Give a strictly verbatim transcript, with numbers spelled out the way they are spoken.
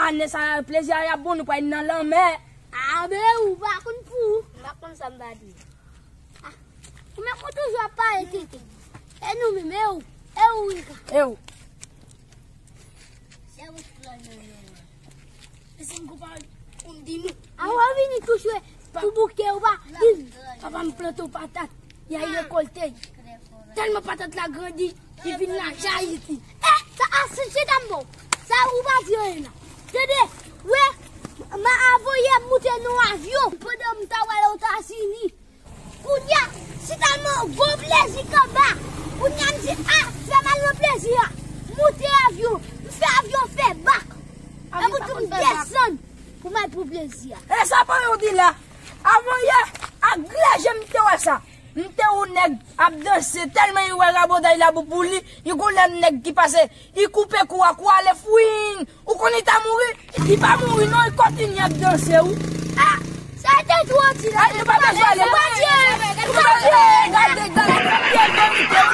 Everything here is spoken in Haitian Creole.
Ane sa, plezi a y ap bon, nou pral nan lanmè. A, men ou pa konn pou ou. M pa konn sa m va di. A, ou menm ou toujou ap pale tenten. E nou menm, e ou? E ou, Rika? E ou? Se ou ki pral nan lanmè. E si m kou pa ou di nou. A, w ap vini touche pou bouke ou pa. Papa m plante w patat. Y a rekolte. Tèlman patat la grandi, li vin laj Ayiti. E, sa a, si chita m bon. Sa ou pa di anyen la. Tande, wè, m a voye moute nan yon avyon pandan m ta wè Etazini. Kounye a, si tèlman gwo plezi k anba. Kounye a m di, a, fè m al nan plezi a. Moute avyon, m fè avyon fè bak. Epi tou m desann pou m al pou plezi a. E sa pa yon di la. Avan yè, ak gle je m te wè sa. M te wè yon nèg ap danse, tèlman li wè raboday la bon pou li, li gon lè nèg ki pase, li koupe kou a, kou a ale fwing. Ou konn li ta mouri? Li pa mouri non, li kontinye ap danse wi. A, sa te twò di la. Ay, nou pa bezwen ale. Bondye, Bondye, gade, gade, gade, verite.